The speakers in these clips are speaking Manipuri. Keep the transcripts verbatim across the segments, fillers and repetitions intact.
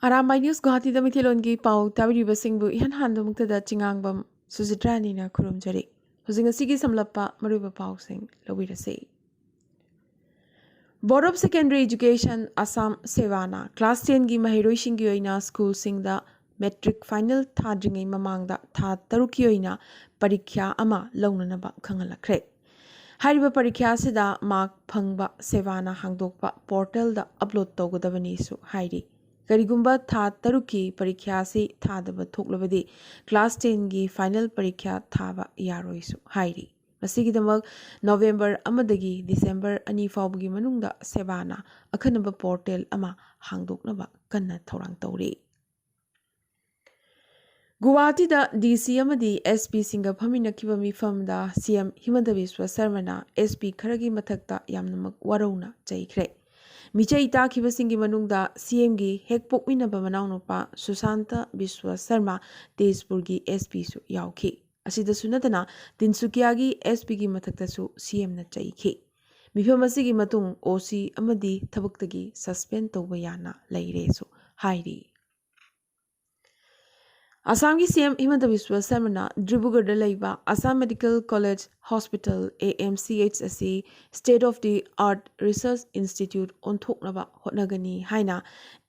ꯑꯔꯥꯝꯕꯥꯏ ꯅ꯭ꯌꯨꯁ ꯒꯨꯋꯥꯍꯥꯇꯤꯗ ꯃꯤꯊꯦꯜꯂꯣꯟꯒꯤ ꯄꯥꯎ ꯇꯥꯕꯤꯔꯤꯕꯁꯤꯡꯕꯨ ꯏꯍꯥꯟ ꯍꯥꯟꯕꯃꯛꯇꯗ ꯆꯤꯉꯥꯡꯕꯝ ꯁꯨꯖꯤꯇ꯭ꯔꯥꯅꯤꯅ ꯈꯨꯔꯨꯝꯖꯔꯤ꯫ ꯍꯧꯖꯤꯛ ꯉꯁꯤꯒꯤ ꯁꯝꯂꯞꯄ ꯃꯔꯨꯑꯣꯏꯕ ꯄꯥꯎꯁꯤꯡ ꯂꯧꯕꯤꯔꯁꯤ꯫ Board of Secondary Education Assam, ꯁꯦꯕꯥꯅ class ten ꯒꯤ ꯃꯍꯩꯔꯣꯏꯁꯤꯡꯒꯤ ꯑꯣꯏꯅ ꯁ꯭ꯀꯨꯜꯁꯤꯡꯗ matric final ꯊꯥꯗ꯭ꯔꯤꯉꯩ ꯃꯃꯥꯡꯗ ꯊꯥ ꯇꯔꯨꯛꯀꯤ ꯑꯣꯏꯅ ꯄꯔꯤꯈ꯭ꯌꯥ ꯑꯃ ꯂꯧꯅꯅꯕ ꯈꯪꯍꯜꯂꯛꯈ꯭ꯔꯦ꯫ ꯍꯥꯏꯔꯤꯕ ꯄꯔꯤꯈ꯭ꯌꯥ ꯑꯁꯤꯗ mark ꯐꯪꯕ ꯁꯦꯕꯥꯅ ꯍꯥꯡꯗꯣꯛꯄ portal ꯗ upload ꯇꯧꯒꯗꯕꯅꯤꯁꯨ ꯍꯥꯏꯔꯤ꯫ ꯀꯔꯤꯒꯨꯝꯕ ꯊꯥ ꯇꯔꯨꯛꯀꯤ ꯄꯔꯤꯈ꯭ꯌꯥ ꯑꯁꯤ ꯊꯥꯗꯕ ꯊꯣꯛꯂꯕꯗꯤ class ten ꯒꯤ final ꯄꯔꯤꯈ꯭ꯌꯥ ꯊꯥꯕ ꯌꯥꯔꯣꯏꯁꯨ ꯍꯥꯏꯔꯤ꯫ ꯃꯁꯤꯒꯤꯗꯃꯛ November ꯑꯃꯗꯒꯤ December ꯑꯅꯤ ꯐꯥꯎꯕꯒꯤ ꯃꯅꯨꯡꯗ ꯁꯦꯕꯥꯅ ꯑꯈꯟꯅꯕ portal ꯑꯃ ꯍꯥꯡꯗꯣꯛꯅꯕ ꯀꯟꯅ ꯊꯧꯔꯥꯡ ꯇꯧꯔꯤ꯫ ꯒꯨꯋꯥꯍꯥꯇꯤꯗ D C ꯑꯃꯗꯤ S P ꯁꯤꯡꯒ ꯐꯝꯃꯤꯟꯅꯈꯤꯕ ꯃꯤꯐꯝꯗ C M ꯍꯤꯃꯟꯇ Visva ꯁꯔꯃꯅ S P ꯈꯔꯒꯤ ꯃꯊꯛꯇ ꯌꯥꯝꯅꯃꯛ ꯋꯥꯔꯧꯅ ꯆꯩꯈ꯭ꯔꯦ꯫ ꯃꯤꯆꯩ ꯇꯥꯈꯤꯕꯁꯤꯡꯒꯤ ꯃꯅꯨꯡꯗ C M ꯒꯤ ꯍꯦꯛ ꯄꯣꯛꯃꯤꯟꯅꯕ ꯃꯅꯥꯎꯅꯨꯄꯥ ꯁꯨꯁꯥꯟꯇ ꯕꯤꯁ꯭ꯋ ꯁꯔꯃ, ꯇꯦꯖꯄꯨꯔꯒꯤ S P ꯁꯨ ꯌꯥꯎꯈꯤ꯫ ꯑꯁꯤꯗꯁꯨ ꯅꯠꯇꯅ ꯇꯤꯟꯁꯨꯀꯤꯌꯥꯒꯤ S P ꯒꯤ ꯃꯊꯛꯇꯁꯨ C M ꯅ ꯆꯩꯈꯤ꯫ ꯃꯤꯐꯝ ꯑꯁꯤꯒꯤ ꯃꯇꯨꯡ O C ꯑꯃꯗꯤ ꯊꯕꯛꯇꯒꯤ suspend ꯇꯧꯕ ꯌꯥꯅ ꯂꯩꯔꯦꯁꯨ ꯍꯥꯏꯔꯤ꯫ ꯑꯁꯥꯝꯒꯤ C M ꯍꯤꯃꯟꯇ ꯕꯤꯁ꯭ꯋ ꯁꯔꯃꯅ ꯗꯤꯕ꯭ꯔꯨꯒꯔꯗ ꯂꯩꯕ Assam Medical College Hospital, A M C H, ꯑꯁꯤ state of the art research institute ꯑꯣꯟꯊꯣꯛꯅꯕ ꯍꯣꯠꯅꯒꯅꯤ ꯍꯥꯏꯅ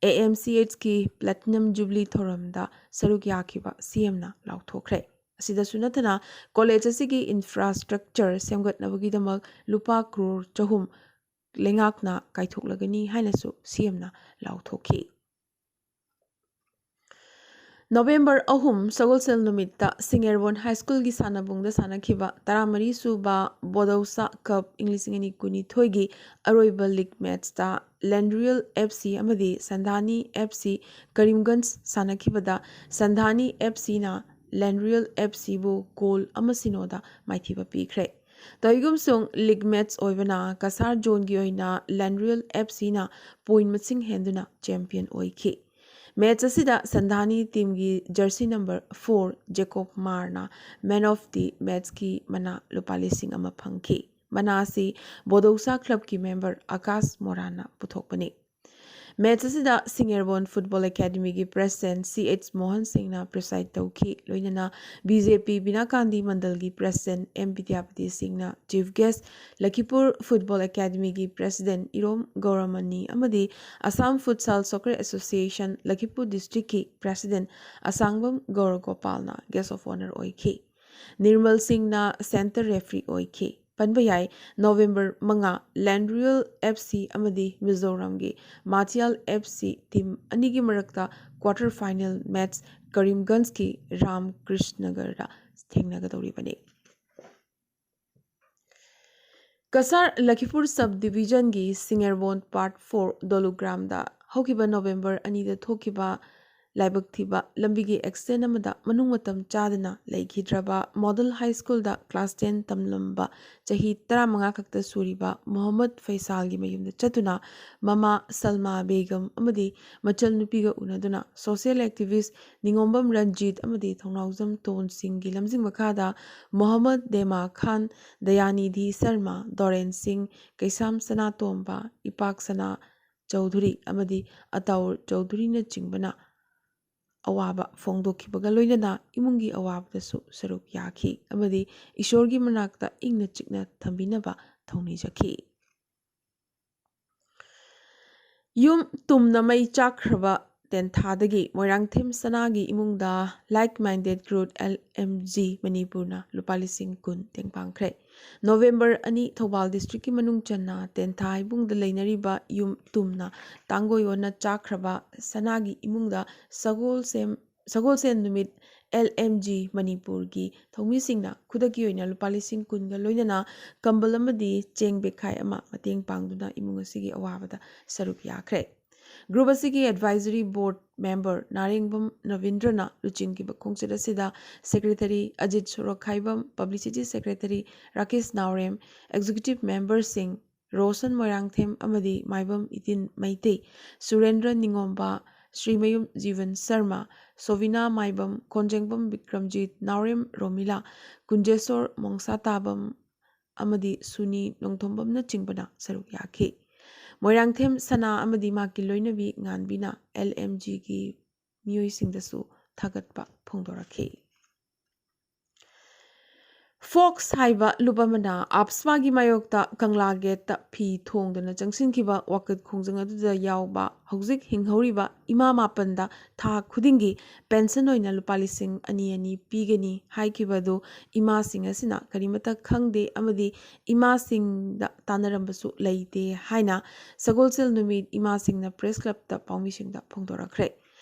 A M C H ꯀꯤ platinum jubilee ꯊꯧꯔꯝꯗ ꯁꯔꯨꯛ ꯌꯥꯈꯤꯕ C M ꯅ ꯂꯥꯎꯊꯣꯛꯈ꯭ꯔꯦ꯫ ꯑꯁꯤꯗꯁꯨ ꯅꯠꯇꯅ college ꯑꯁꯤꯒꯤ infrastructure ꯁꯦꯝꯒꯠꯅꯕꯒꯤꯗꯃꯛ ꯂꯨꯄꯥ ꯀ꯭ꯔꯣꯔ ꯆꯍꯨꯝ ꯂꯩꯉꯥꯛꯅ ꯀꯥꯏꯊꯣꯛꯂꯒꯅꯤ ꯍꯥꯏꯅꯁꯨ C M ꯅ ꯂꯥꯎꯊꯣꯛꯈꯤ꯫ November ꯑꯍꯨꯝ, ꯁꯒꯣꯜꯁꯦꯜ ꯅꯨꯃꯤꯠꯇ ꯁꯤꯡꯑꯦꯔꯕꯣꯟ High School ꯒꯤ ꯁꯥꯟꯅꯕꯨꯡꯗ ꯁꯥꯟꯅꯈꯤꯕ ꯇꯔꯥꯃꯔꯤ ꯁꯨꯕ ꯕꯣꯗꯧꯁꯥ ꯀꯞ ꯏꯪ ꯂꯤꯁꯤꯡ ꯑꯅꯤ ꯀꯨꯟꯅꯤꯊꯣꯏꯒꯤ ꯑꯔꯣꯏꯕ league match ꯇ ꯂꯦꯟꯗ꯭ꯔꯤꯌꯦꯜ F C ꯑꯃꯗꯤ ꯁꯟꯙꯥꯅꯤ F C Karimganj ꯁꯥꯟꯅꯈꯤꯕꯗ ꯁꯟꯙꯥꯅꯤ F C ꯅ ꯂꯦꯟꯗ꯭ꯔꯤꯌꯦꯜ F C ꯕꯨ goal ꯑꯃ ꯁꯤꯅꯣꯗ ꯃꯥꯏꯊꯤꯕ ꯄꯤꯈ꯭ꯔꯦ꯫ ꯇꯧꯏꯒꯨꯝꯁꯨꯡ league match ꯑꯣꯏꯕꯅ ꯀꯁꯥꯔ zone ꯒꯤ ꯑꯣꯏꯅ ꯂꯦꯟꯗ꯭ꯔꯤꯌꯦꯜ F C ꯅ point ꯃꯁꯤꯡ ꯍꯦꯟꯗꯨꯅ champion ꯑꯣꯏꯈꯤ꯫ Match ꯑꯁꯤꯗ ꯁꯟꯙꯥꯅꯤ team ꯒꯤ jersey number four ꯖꯦꯀꯣꯕ ꯃꯥꯔꯅ man of the match ꯀꯤ ꯃꯅꯥ ꯂꯨꯄꯥ ꯂꯤꯁꯤꯡ ꯑꯃ ꯐꯪꯈꯤ꯫ ꯃꯅꯥ ꯑꯁꯤ ꯕꯣꯗꯧꯁꯥ club ꯀꯤ member ꯑꯀꯥꯁ ꯃꯣꯔꯥꯟꯅ ꯄꯨꯊꯣꯛꯄꯅꯤ꯫ ꯃꯦꯠꯆ ꯑꯁꯤꯗ ꯁꯤꯡꯉꯦꯔꯕꯣꯟ ꯐꯨꯠꯕꯣꯜ ꯑꯦꯀꯥꯗꯃꯤꯒꯤ ꯄ꯭ꯔꯦꯁꯤꯗꯦꯟꯠ ꯁꯤ ꯑꯩꯆ ꯃꯣꯍꯟ ꯁꯤꯡꯅ ꯄ꯭ꯔꯤꯁꯥꯏꯗ ꯇꯧꯈꯤ꯫ ꯂꯣꯏꯅꯅ ꯕꯤ ꯖꯦ ꯄꯤ ꯕꯤꯅꯥ ꯀꯥꯟꯗꯤ ꯃꯟꯗꯜꯒꯤ ꯄ꯭ꯔꯦꯁꯤꯗꯦꯟꯠ ꯑꯦꯝ ꯕꯤꯗ꯭ꯌꯥꯄꯇꯤ ꯁꯤꯡꯅ ꯆꯤꯐ ꯒꯦꯁ꯭ꯠ, ꯂꯈꯤꯄꯨꯔ ꯐꯨꯠꯕꯣꯜ ꯑꯦꯀꯥꯗꯃꯤꯒꯤ ꯄ꯭ꯔꯦꯁꯤꯗꯦꯟꯠ ꯏꯔꯣꯝ ꯒꯧꯔꯃꯅꯤ ꯑꯃꯗꯤ ꯑꯁꯥꯝ ꯐꯨꯠꯁꯥꯜ ꯁꯣꯀꯔ ꯑꯦꯁꯣꯁꯤꯌꯦꯁꯟ ꯂꯈꯤꯄꯨꯔ ꯗꯤꯁꯇ꯭ꯔꯤꯛꯀꯤ ꯄ꯭ꯔꯦꯁꯤꯗꯦꯟꯠ ꯑꯁꯥꯡꯕꯝ ꯒꯧꯔꯒꯣꯄꯥꯜꯅ ꯒꯦꯁ꯭ꯠ ꯑꯣꯐ ꯑꯣꯅꯔ ꯑꯣꯏꯈꯤ꯫ ꯅꯤꯔꯃꯜ ꯁꯤꯡꯅ ꯁꯦꯟꯇꯔ ꯔꯦꯐ꯭ꯔꯤ ꯑꯣꯏꯈꯤ꯫ ꯄꯟꯕ ꯌꯥꯏ, ꯅꯣꯕꯦꯝꯕꯔ ꯃꯉꯥ, ꯂꯦꯟꯗ꯭ꯔꯤꯌꯜ ꯑꯦꯐ ꯁꯤ ꯑꯃꯗꯤ ꯃꯤꯖꯣꯔꯥꯝꯒꯤ ꯃꯥꯊꯤꯌꯥꯜ ꯑꯦꯐ ꯁꯤ ꯇꯤꯝ ꯑꯅꯤꯒꯤ ꯃꯔꯛꯇ ꯀ꯭ꯋꯥꯔꯇꯔ ꯐꯥꯏꯅꯦꯜ ꯃꯦꯠꯆ ꯀꯔꯤꯝꯒꯟꯖꯀꯤ ꯔꯥꯝ ꯀ꯭ꯔꯤꯁꯅꯒꯔꯗ ꯊꯦꯡꯅꯒꯗꯧꯔꯤꯕꯅꯤ꯫ ꯀꯁꯥꯔ ꯂꯈꯤꯄꯨꯔ ꯁꯕ ꯗꯤꯕꯤꯖꯟꯒꯤ ꯁꯤꯡꯉꯦꯔꯕꯣꯟ ꯄꯥꯔꯠ ꯐꯣꯔ ꯗꯣꯂꯨꯒ꯭ꯔꯥꯝꯗ ꯍꯧꯈꯤꯕ ꯅꯣꯕꯦꯝꯕꯔ ꯑꯅꯤꯗ ꯊꯣꯛꯈꯤꯕ ꯂꯥꯏꯕꯛ ꯊꯤꯕ ꯂꯝꯕꯤꯒꯤ ꯑꯦꯛꯁꯤꯗꯦꯟ ꯑꯃꯗ ꯃꯅꯨꯡ ꯃꯇꯝ ꯆꯥꯗꯅ ꯂꯩꯈꯤꯗ꯭ꯔꯕ ꯃꯣꯗꯦꯜ ꯍꯥꯏ ꯁ꯭ꯀꯨꯜꯗ ꯀ꯭ꯂꯥꯁ ꯇꯦꯟ ꯇꯝꯂꯝꯕ ꯆꯍꯤ ꯇꯔꯥꯃꯉꯥ ꯈꯛꯇ ꯁꯨꯔꯤꯕ ꯃꯣꯍꯝꯃꯗ ꯐꯩꯁꯥꯜꯒꯤ ꯃꯌꯨꯝꯗ ꯆꯠꯇꯨꯅ ꯃꯃꯥ ꯁꯜꯃꯥ ꯕꯦꯒꯝ ꯑꯃꯗꯤ ꯃꯆꯜꯅꯨꯄꯤꯒ ꯎꯅꯗꯨꯅ ꯁꯣꯁꯤꯌꯦꯜ ꯑꯦꯛꯇꯤꯚꯤꯁ꯭ꯠ ꯅꯤꯉꯣꯝꯕꯝ ꯔꯟꯖꯤꯠ ꯑꯃꯗꯤ ꯊꯧꯅꯥꯎꯖꯝ ꯇꯣꯟ ꯁꯤꯡꯒꯤ ꯂꯝꯖꯤꯡ ꯃꯈꯥꯗ ꯃꯣꯍꯝꯃꯗ ꯗꯦꯃꯥ ꯈꯥꯟ, ꯗꯌꯥꯅꯤꯙꯤ ꯁꯔꯃ, ꯗꯣꯔꯦꯟ ꯁꯤꯡ, ꯀꯩꯁꯥꯝ ꯁꯅꯥꯇꯣꯝꯕ, ꯏꯄꯥꯛ ꯁꯅꯥ ꯆꯧꯙꯨꯔꯤ ꯑꯃꯗꯤ ꯑꯇꯥꯎꯔ ꯆꯧꯙꯨꯔꯤꯅꯆꯤꯡꯕꯅ ꯑꯋꯥꯕ ꯐꯣꯡꯗꯣꯛꯈꯤꯕꯒ ꯂꯣꯏꯅꯅ ꯏꯃꯨꯡꯒꯤ ꯑꯋꯥꯕꯗꯁꯨ ꯁꯔꯨꯛ ꯌꯥꯈꯤ ꯑꯃꯗꯤ ꯏꯁꯣꯔꯒꯤ ꯃꯅꯥꯛꯇ ꯏꯪꯅ ꯆꯤꯛꯅ ꯊꯝꯕꯤꯅꯕ ꯊꯧꯅꯤꯖꯈꯤ꯫ ꯌꯨꯝ ꯇꯨꯝꯅ ꯃꯩ ꯆꯥꯛꯈ꯭ꯔꯕ ꯇꯦꯟꯊꯥꯗꯒꯤ ꯃꯣꯏꯔꯥꯡꯊꯦꯝ ꯁꯅꯥꯒꯤ ꯏꯃꯨꯡꯗ Like Minded Group L M G ꯃꯅꯤꯄꯨꯔꯅ ꯂꯨꯄꯥ ꯂꯤꯁꯤꯡ ꯀꯨꯟ ꯇꯦꯡꯄꯥꯡꯈ꯭ꯔꯦ꯫ ꯅꯣꯕꯦꯝꯕꯔ ꯑꯅꯤ, ꯊꯧꯕꯥꯜ ꯗꯤꯁꯇ꯭ꯔꯤꯛꯀꯤ ꯃꯅꯨꯡ ꯆꯟꯅ ꯇꯦꯟꯊꯥ ꯏꯕꯨꯡꯗ ꯂꯩꯅꯔꯤꯕ ꯌꯨꯝ ꯇꯨꯝꯅ ꯇꯥꯡꯒꯣꯏ ꯑꯣꯟꯅ ꯆꯥꯛꯈ꯭ꯔꯕ ꯁꯅꯥꯒꯤ ꯏꯃꯨꯡꯗ ꯁꯒꯣꯜꯁꯦꯝ-, ꯁꯒꯣꯜꯁꯦꯟ ꯅꯨꯃꯤꯠ L M G ꯃꯅꯤꯄꯨꯔꯒꯤ ꯊꯧꯃꯤꯁꯤꯡꯅ ꯈꯨꯗꯛꯀꯤ ꯑꯣꯏꯅ ꯂꯨꯄꯥ ꯂꯤꯁꯤꯡ ꯀꯨꯟꯒ ꯂꯣꯏꯅꯅ ꯀꯝꯕꯜ ꯑꯃꯗꯤ ꯆꯦꯡ ꯕꯦꯛꯈꯥꯏ ꯑꯃ ꯃꯇꯦꯡ ꯄꯥꯡꯗꯨꯅ ꯏꯃꯨꯡ ꯑꯁꯤꯒꯤ ꯑꯋꯥꯕꯗ ꯁꯔꯨꯛ ꯌꯥꯈ꯭ꯔꯦ꯫ ꯒ꯭ꯔꯨꯞ ꯑꯁꯤꯒꯤ ꯑꯦꯗꯚꯥꯏꯖꯔꯤ ꯕꯣꯔꯗ ꯃꯦꯝꯕꯔ ꯅꯥꯔꯦꯡꯕꯝ ꯔꯕꯤꯟꯗ꯭ꯔꯅ ꯂꯨꯆꯤꯡꯈꯤꯕ ꯈꯣꯡꯆꯠ ꯑꯁꯤꯗ secretary Ajit Sorokhaibam, publicity secretary Rakesh Naorem, executive ꯃꯦꯝꯕꯔꯁꯤꯡ ꯔꯣꯁꯟ ꯃꯣꯏꯔꯥꯡꯊꯦꯝ ꯑꯃꯗꯤ ꯃꯥꯏꯕꯝ ꯏꯇꯤꯟ ꯃꯩꯇꯩ, ꯁꯨꯔꯦꯟꯗ꯭ꯔ ꯅꯤꯉꯣꯝꯕ, ꯁ꯭ꯔꯤꯃꯌꯨꯝ ꯖꯤꯕꯟ ꯁꯔꯃ, ꯁꯣꯕꯤꯅꯥ ꯃꯥꯏꯕꯝ, ꯀꯣꯟꯖꯦꯡꯕꯝ ꯕꯤꯀ꯭ꯔꯝꯖꯤꯠ, ꯅꯥꯎꯔꯦꯝ ꯔꯣꯃꯤꯂꯥ, ꯀꯨꯟꯖꯦꯁꯣꯔ ꯃꯣꯡꯁꯥꯇꯥꯕꯝ ꯑꯃꯗꯤ ꯁꯨꯅꯤ ꯅꯣꯡꯊꯣꯝꯕꯝꯅꯆꯤꯡꯕꯅ ꯁꯔꯨꯛ ꯌꯥꯈꯤ꯫ ꯃꯣꯏꯔꯥꯡꯊꯦꯝ ꯁꯅꯥ ꯑꯃꯗꯤ ꯃꯍꯥꯛꯀꯤ ꯂꯣꯏꯅꯕꯤ ꯉꯥꯟꯕꯤꯅ ꯑꯦꯜ ꯑꯦꯝ ꯖꯤꯒꯤ ꯃꯤꯑꯣꯏꯁꯤꯡꯗꯁꯨ ꯊꯥꯒꯠꯄ ꯐꯣꯡꯗꯣꯔꯛꯈꯤ꯫ ꯐꯣꯛꯁ ꯍꯥꯏꯕ ꯂꯨꯞ ꯑꯃꯅ ꯑꯞꯁꯃꯥꯒꯤ ꯃꯥꯌꯣꯛꯇ ꯀꯪꯂꯥ ꯒꯦꯠꯇ ꯐꯤ ꯊꯣꯡꯗꯨꯅ ꯆꯪꯁꯤꯟꯈꯤꯕ ꯋꯥꯀꯠ ꯈꯣꯡꯖꯪ ꯑꯗꯨꯗ ꯌꯥꯎꯕ ꯍꯧꯖꯤꯛ ꯍꯤꯡꯍꯧꯔꯤꯕ ꯏꯃꯥ ꯃꯥꯄꯟꯗ ꯊꯥ ꯈꯨꯗꯤꯡꯒꯤ ꯄꯦꯟꯁꯟ ꯑꯣꯏꯅ ꯂꯨꯄꯥ ꯂꯤꯁꯤꯡ ꯑꯅꯤ ꯑꯅꯤ ꯄꯤꯒꯅꯤ ꯍꯥꯏꯈꯤꯕ ꯑꯗꯨ ꯏꯃꯥꯁꯤꯡ ꯑꯁꯤꯅ ꯀꯔꯤꯃꯠꯇ ꯈꯪꯗꯦ ꯑꯃꯗꯤ ꯏꯃꯥꯁꯤꯡꯗ ꯇꯥꯟꯅꯔꯝꯕꯁꯨ ꯂꯩꯇꯦ ꯍꯥꯏꯅ ꯁꯒꯣꯜꯁꯦꯜ ꯅꯨꯃꯤꯠ ꯏꯃꯥꯁꯤꯡꯅ ꯄ꯭ꯔꯦꯁ ꯀ꯭ꯂꯕꯇ ꯄꯥꯎꯃꯤꯁꯤꯡꯗ ꯐꯣꯡꯗꯣꯔꯛꯈ꯭ꯔꯦ꯫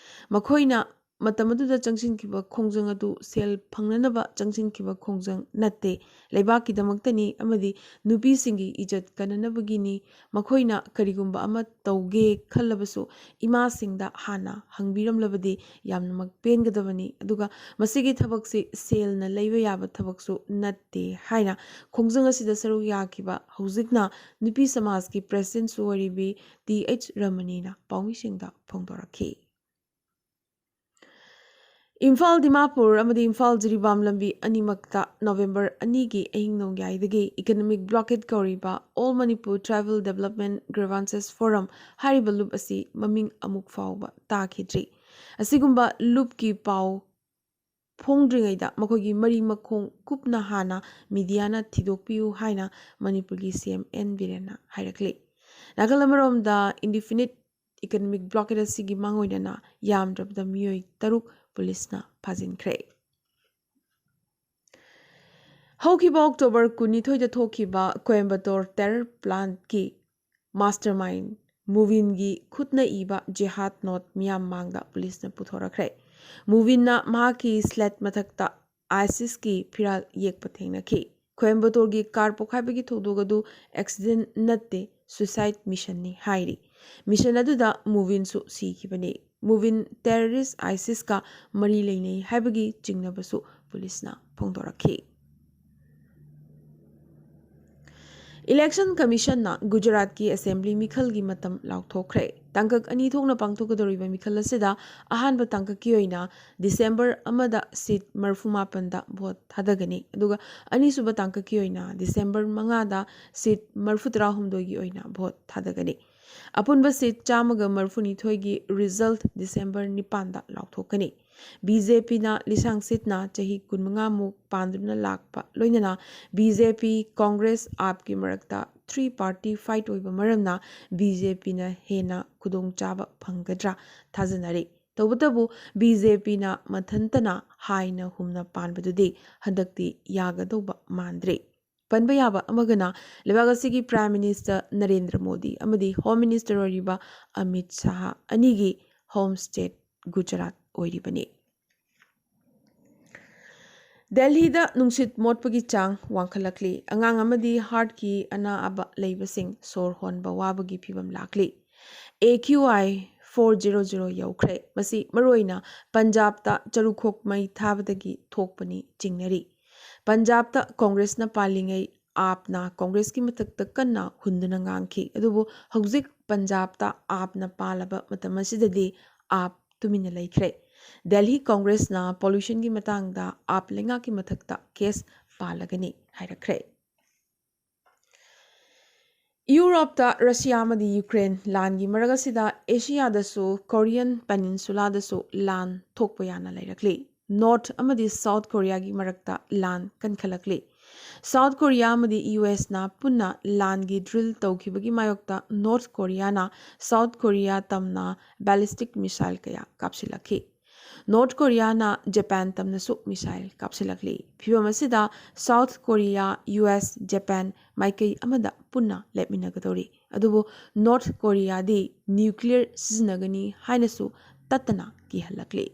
ꯃꯈꯣꯏꯅ ꯃꯇꯝ ꯑꯗꯨꯗ ꯆꯪꯁꯤꯟꯈꯤꯕ ꯈꯣꯡꯖꯪ ꯑꯗꯨ ꯁꯦꯜ ꯐꯪꯅꯅꯕ ꯆꯪꯁꯤꯟꯈꯤꯕ ꯈꯣꯡꯖꯪ ꯅꯠꯇꯦ, ꯂꯩꯕꯥꯛꯀꯤꯗꯃꯛꯇꯅꯤ ꯑꯃꯗꯤ ꯅꯨꯄꯤꯁꯤꯡꯒꯤ ꯏꯖꯠ ꯀꯟꯅꯅꯕꯒꯤꯅꯤ꯫ ꯃꯈꯣꯏꯅ ꯀꯔꯤꯒꯨꯝꯕ ꯑꯃ ꯇꯧꯒꯦ ꯈꯜꯂꯕꯁꯨ ꯏꯃꯥꯁꯤꯡꯗ ꯍꯥꯟꯅ ꯍꯪꯕꯤꯔꯝꯂꯕꯗꯤ ꯌꯥꯝꯅꯃꯛ ꯄꯦꯟꯒꯗꯕꯅꯤ, ꯑꯗꯨꯒ ꯃꯁꯤꯒꯤ ꯊꯕꯛꯁꯤ ꯁꯦꯜꯅ ꯂꯩꯕ ꯌꯥꯕ ꯊꯕꯛꯁꯨ ꯅꯠꯇꯦ ꯍꯥꯏꯅ ꯈꯣꯡꯖꯪ ꯑꯁꯤꯗ ꯁꯔꯨꯛ ꯌꯥꯈꯤꯕ ꯍꯧꯖꯤꯛꯅ ꯅꯨꯄꯤ ꯁꯃꯥꯖꯀꯤ ꯄ꯭ꯔꯦꯁꯤꯗꯦꯟꯠꯁꯨ ꯑꯣꯏꯔꯤꯕꯤ ꯇꯤ ꯑꯩꯆ ꯔꯃꯅꯤꯅ ꯄꯥꯎꯃꯤꯁꯤꯡꯗ ꯐꯣꯡꯗꯣꯔꯛꯈꯤ꯫ ꯏꯝꯐꯥꯜ ꯗꯤꯃꯥꯄꯨꯔ ꯑꯃꯗꯤ ꯏꯝꯐꯥꯜ ꯖꯤꯔꯤꯕꯥꯝ ꯂꯝꯕꯤ ꯑꯅꯤꯃꯛꯇ ꯅꯣꯕꯦꯝꯕꯔ ꯑꯅꯤꯒꯤ ꯑꯍꯤꯡ ꯅꯣꯡꯌꯥꯏꯗꯒꯤ ꯏꯀꯅꯣꯃꯤꯛ blockade ꯀꯧꯔꯤꯕ All Manipur Tribal Development Grievances Forum ꯍꯥꯏꯔꯤꯕ ꯂꯨꯞ ꯑꯁꯤ ꯃꯃꯤꯡ ꯑꯃꯨꯛ ꯐꯥꯎꯕ ꯇꯥꯈꯤꯗ꯭ꯔꯤ꯫ ꯑꯁꯤꯒꯨꯝꯕ ꯂꯨꯞꯀꯤ ꯄꯥꯎ ꯐꯣꯡꯗ꯭ꯔꯤꯉꯩꯗ ꯃꯈꯣꯏꯒꯤ ꯃꯔꯤ ꯃꯈꯣꯡ ꯀꯨꯞꯅ ꯍꯥꯟꯅ ꯃꯤꯗꯤꯌꯥꯅ ꯊꯤꯗꯣꯛꯄꯤꯌꯨ ꯍꯥꯏꯅ ꯃꯅꯤꯄꯨꯔꯒꯤ ꯁꯤ ꯑꯦꯝ ꯑꯦꯟ ꯕꯤꯔꯦꯟꯅ ꯍꯥꯏꯔꯛꯂꯤ꯫ ꯅꯥꯀꯜ ꯑꯃꯔꯣꯝꯗ, ꯏꯟꯗꯤꯐꯤꯅꯤꯠ ꯏꯀꯅꯣꯃꯤꯛ ꯕ꯭ꯂꯣꯀꯦꯠ ꯑꯁꯤꯒꯤ ꯃꯥꯡꯑꯣꯏꯅꯅ ꯌꯥꯝꯗ꯭ꯔꯕꯗ ꯃꯤꯑꯣꯏ ꯇꯔꯨꯛ ꯄꯨꯂꯤꯁꯅ ꯐꯥꯖꯤꯟꯈ꯭ꯔꯦ꯫ ꯍꯧꯈꯤꯕ ꯑꯣꯛꯇꯣꯕꯔ ꯀꯨꯟꯅꯤꯊꯣꯏꯗ ꯊꯣꯛꯈꯤꯕ ꯀꯣꯏꯝꯕꯇꯣꯔ ꯇꯦꯔꯔ ꯄ꯭ꯂꯥꯟꯒꯤ ꯃꯥꯁꯇꯔ ꯃꯥꯏꯟ ꯃꯨꯕꯤꯟꯒꯤ ꯈꯨꯠꯅ ꯏꯕ ꯖꯤꯍꯥꯗ ꯅꯣꯠ ꯃꯤꯌꯥꯝ ꯃꯥꯡꯗ ꯄꯨꯂꯤꯁꯅ ꯄꯨꯊꯣꯔꯛꯈ꯭ꯔꯦ꯫ ꯃꯨꯕꯤꯟꯅ ꯃꯍꯥꯛꯀꯤ ꯁ꯭ꯂꯦꯠ ꯃꯊꯛꯇ ꯑꯥꯏꯁꯤꯁꯀꯤ ꯐꯤꯔꯥꯜ ꯌꯦꯛꯄ ꯊꯦꯡꯅꯈꯤ꯫ ꯀꯣꯏꯝꯕꯇꯣꯔꯒꯤ ꯀꯥꯔ ꯄꯣꯈꯥꯏꯕꯒꯤ ꯊꯧꯗꯣꯛ ꯑꯗꯨ ꯑꯦꯛꯁꯤꯗꯦꯟꯠ ꯅꯠꯇꯦ, ꯁꯨꯏꯁꯥꯏꯗ ꯃꯤꯁꯟꯅꯤ ꯍꯥꯏꯔꯤ꯫ ꯃꯤꯁꯟ ꯑꯗꯨꯗ ꯃꯨꯕꯤꯟꯁꯨ ꯁꯤꯈꯤꯕꯅꯤ꯫ ꯃꯨꯕꯤꯟ ꯇꯦꯔꯔꯤꯁ ꯑꯥꯏꯁꯤꯁꯀ ꯃꯔꯤ ꯂꯩꯅꯩ ꯍꯥꯏꯕꯒꯤ ꯆꯤꯡꯅꯕꯁꯨ ꯄꯨꯂꯤꯁꯅ ꯐꯣꯡꯗꯣꯔꯛꯈꯤ꯫ Election Commissionꯅ ꯒꯨꯖꯔꯥꯠꯀꯤ Assembly ꯃꯤꯈꯜꯒꯤ ꯃꯇꯝ ꯂꯥꯎꯊꯣꯛꯈ꯭ꯔꯦ꯫ ꯇꯥꯡꯀꯛ ꯑꯅꯤ ꯊꯣꯛꯅ ꯄꯥꯡꯊꯣꯛꯀꯗꯧꯔꯤꯕ ꯃꯤꯈꯜ ꯑꯁꯤꯗ ꯑꯍꯥꯟꯕ ꯇꯥꯡꯀꯛꯀꯤ ꯑꯣꯏꯅ December ꯑꯃꯗ seat ꯃꯔꯤꯐꯨ ꯃꯥꯄꯟꯗ vote ꯊꯥꯗꯒꯅꯤ, ꯑꯗꯨꯒ ꯑꯅꯤꯁꯨꯕ ꯇꯥꯡꯀꯛꯀꯤ ꯑꯣꯏꯅ December ꯃꯉꯥꯗ seat ꯃꯔꯤꯐꯨ ꯇꯔꯥꯍꯨꯝꯗꯣꯏꯒꯤ ꯑꯣꯏꯅ vote ꯊꯥꯗꯒꯅꯤ꯫ ꯑꯄꯨꯟꯕ seat ꯆꯥꯝꯃꯒ ꯃꯔꯤꯐꯨꯅꯤꯊꯣꯏꯒꯤ result December ꯅꯤꯄꯥꯟꯗ ꯂꯥꯎꯊꯣꯛꯀꯅꯤ꯫ BJPꯅ ꯂꯤꯁꯥꯡ ꯁꯤꯠꯅ ꯆꯍꯤ ꯀꯨꯟꯃꯉꯥꯃꯨꯛ ꯄꯥꯟꯗꯨꯅ ꯂꯥꯛꯄ ꯂꯣꯏꯅꯅ BJP, Congress, AAPꯀꯤ ꯃꯔꯛꯇ three party fight ꯑꯣꯏꯕ ꯃꯔꯝꯅ BJPꯅ ꯍꯦꯟꯅ ꯈꯨꯗꯣꯡꯆꯥꯕ ꯐꯪꯒꯗ꯭ꯔꯥ ꯊꯥꯖꯅꯔꯤ꯫ ꯇꯧꯕꯇꯕꯨ BJPꯅ ꯃꯊꯟꯇꯅ ꯍꯥꯏꯅ ꯍꯨꯝꯅ ꯄꯥꯟꯕꯗꯨꯗꯤ ꯍꯟꯗꯛꯇꯤ ꯌꯥꯒꯗꯧꯕ ꯃꯥꯟꯗ꯭ꯔꯤ꯫ ꯄꯟꯕ ꯌꯥꯕ ꯑꯃꯒꯅ, ꯂꯩꯕꯥꯛ ꯑꯁꯤꯒꯤ Prime Minister ꯅꯔꯦꯟꯗ꯭ꯔ ꯃꯣꯗꯤ ꯑꯃꯗꯤ Home Minister ꯑꯣꯏꯔꯤꯕ ꯑꯃꯤꯠ ꯁꯥꯍ ꯑꯅꯤꯒꯤ home state ꯒꯨꯖꯔꯥꯠ ꯑꯣꯏꯔꯤꯕꯅꯤ꯫ ꯗꯦꯜꯍꯤꯗ ꯅꯨꯡꯁꯤꯠ ꯃꯣꯠꯄꯒꯤ ꯆꯥꯡ ꯋꯥꯡꯈꯠꯂꯛꯂꯤ꯫ ꯑꯉꯥꯡ ꯑꯃꯗꯤ heartꯀꯤ ꯑꯅꯥꯕ ꯂꯩꯕꯁꯤꯡ ꯁꯣꯔ ꯍꯣꯟꯕ ꯋꯥꯕꯒꯤ ꯐꯤꯕꯝ ꯂꯥꯛꯂꯤ꯫ AQI four zero zero ꯌꯧꯈ꯭ꯔꯦ꯫ ꯃꯁꯤ ꯃꯔꯨꯑꯣꯏꯅ ꯄꯟꯖꯥꯕꯇ ꯆꯔꯨꯈꯣꯛ ꯃꯩ ꯊꯥꯕꯗꯒꯤ ꯊꯣꯛꯄꯅꯤ ꯆꯤꯡꯅꯔꯤ꯫ ꯄꯟꯖꯥꯕꯇ ꯀꯣꯡꯒ꯭ꯔꯦꯁꯅ ꯄꯥꯜꯂꯤꯉꯩ AAPꯅ ꯀꯣꯡꯒ꯭ꯔꯦꯁꯀꯤ ꯃꯊꯛꯇ ꯀꯟꯅ ꯍꯨꯟꯗꯨꯅ ꯉꯥꯡꯈꯤ꯫ ꯑꯗꯨꯕꯨ ꯍꯧꯖꯤꯛ ꯄꯟꯖꯥꯕꯇ AAPꯅ ꯄꯥꯜꯂꯕ ꯃꯇꯝ ꯑꯁꯤꯗꯗꯤ AAP ꯇꯨꯃꯤꯟꯅ ꯂꯩꯈ꯭ꯔꯦ꯫ ꯗꯦꯜꯍꯤ ꯀꯣꯡꯒ꯭ꯔꯦꯁꯅ pollutionꯒꯤ ꯃꯇꯥꯡꯗ AAP ꯂꯩꯉꯥꯛꯀꯤ ꯃꯊꯛꯇ case ꯄꯥꯜꯂꯒꯅꯤ ꯍꯥꯏꯔꯛꯈ꯭ꯔꯦ꯫ ꯌꯨꯔꯣꯞꯇ ꯔꯁꯤꯌꯥ ꯑꯃꯗꯤ ꯌꯨꯀ꯭ꯔꯦꯟ ꯂꯥꯟꯒꯤ ꯃꯔꯛ ꯑꯁꯤꯗ ꯑꯦꯁꯤꯌꯥꯗꯁꯨ, Korean Peninsulaꯗꯁꯨ ꯂꯥꯟ ꯊꯣꯛꯄ ꯌꯥꯅ ꯂꯩꯔꯛꯂꯤ꯫ North ꯑꯃꯗꯤ South Koreaꯒꯤ ꯃꯔꯛꯇ ꯂꯥꯟ ꯀꯟꯈꯠꯂꯛꯂꯤ꯫ South Korea ꯑꯃꯗꯤ USꯅ ꯄꯨꯟꯅ ꯂꯥꯟꯒꯤ drill ꯇꯧꯈꯤꯕꯒꯤ ꯃꯥꯌꯣꯛꯇ North Koreaꯅ South Korea ꯇꯝꯅ ballistic missile ꯀꯌꯥ ꯀꯥꯞꯁꯤꯜꯂꯛꯈꯤ꯫ North Koreaꯅ Japan ꯇꯝꯅꯁꯨ missile ꯀꯥꯞꯁꯤꯜꯂꯛꯂꯤ꯫ ꯐꯤꯚꯝ ꯑꯁꯤꯗ South Korea, US, Japan ꯃꯥꯏꯀꯩ ꯑꯃꯗ ꯄꯨꯟꯅ ꯂꯦꯞꯃꯤꯟꯅꯒꯗꯧꯔꯤ꯫ ꯑꯗꯨꯕꯨ North Koreaꯗꯤ nuclear ꯁꯤꯖꯤꯟꯅꯒꯅꯤ ꯍꯥꯏꯅꯁꯨ ꯇꯠꯇꯅ ꯀꯤꯍꯜꯂꯛꯂꯤ꯫